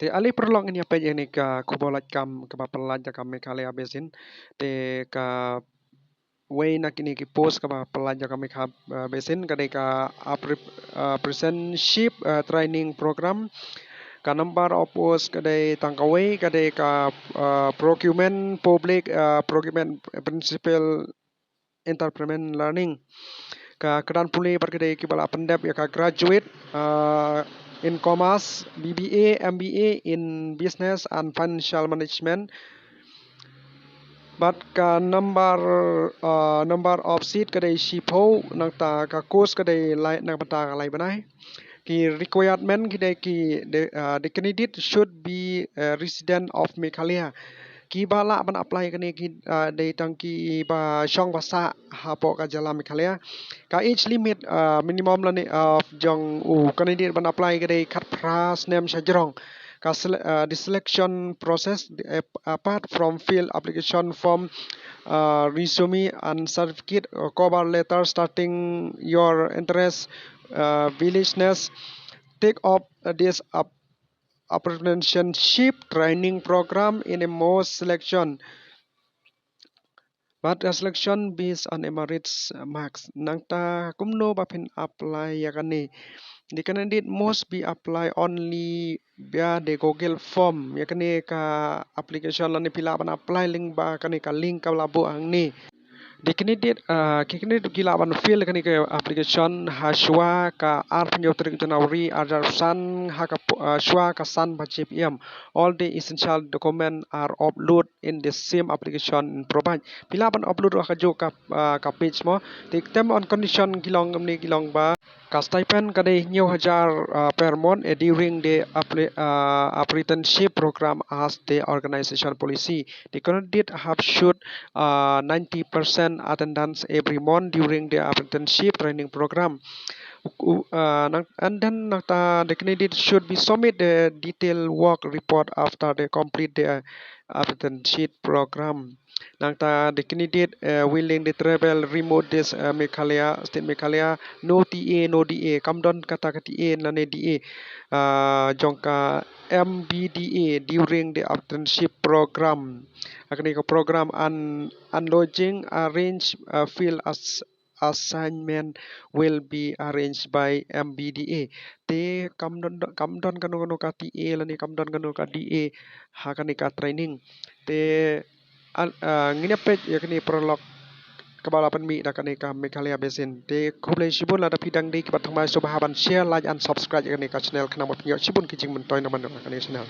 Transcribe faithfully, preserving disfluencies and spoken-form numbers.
Te ale paralok, ngin ïa peit ïa kane ka khubor lad kam kaba pynlait da ka Meghalaya Basin. Te kawei na kine ki post kaba pynlait da ka Meghalaya, uh, Basin ka dei ka appre-, uh, apprenticeship, uh, training program. Ka number of post ka dei tang kawei, ka dei ka, uh, procurement, public, uh, procurement principal entrepreneur learning. Ka kyrdan pule pat ka dei kiba la pyndep ïa ka graduate, uh, in commerce, B B A, M B A in business and financial management. Bad ka number, uh, number of seat ka dei shiphew, nangta ka course ka dei lai, nang bynta ka lai bnai. Ki requirement ki dei ki, the, uh, the candidate should be, uh, resident of Meghalaya. Kiba lah ban apply kane ki, uh, dei tang kiba shong ba sah hapoh ka jylla Meghalaya. Ka age limit, uh, minimum lane, uh, jong u candidate ban apply ka dei khatphra snem sha jrong. Ka sele-, uh, the selection process, the, uh, apart from fill application form, uh, resume and certificate, uh, cover letter stating your interest, uh, willingness, take up, uh, this up apprenticeship training program in a most selection. But a selection based on a merits, uh, marks. Nangta kumno ba phin apply ïa kane? The candidate must be apply only via the Google form. Ïa kane ka application lane phi lah ban apply lyngba kane ka link kaba la buh hangne. The candidate, uh, ki candidate ki lah ban fill kane ka application ha shuwa ka arphew tarik January arhajar arphew san ha ka po-, uh, shuwa ka san baje P M. All the essential document are upload in the same application provide. Phi lah ban upload ha kajuh ka, uh, ka page mo. Te term and condition ki long kumne, ki long ba ka stipend ka dei hynñiew hajar, uh, per month, eh, during the appre-, uh, apprenticeship program as the organization policy. The candidate have should, uh, ninety percent attendance every month during the apprenticeship training program. Uh, nang-, and then nangta the candidate should be submit the detailed work report after they complete the apprenticeship program. Nangta the candidate, uh, willing the travel remote this, uh, Meghalaya, state Meghalaya, no T A, no D A, kam don kata ka T A lane D A, uh, jong ka M B D A during the apprenticeship program. Ha kane ka program and, and lodging arrange, uh, field as-, assignment will be arranged by M B D A. Te kam don, kam don kano kano ka T A lane kam don kano ka D A ha kane ka training. Te al-, ah, ngin ïa peit ïa kane paralok kaba la pynmih da kane ka Meghalaya Basin. Te khublei shibun lada phi dang dei kiba thymmai, sngewbha ban share, like and subscribe ïa kane ka channel khnang ba phin ïoh shibun ki jingmyntoi na man ha kane ka channel.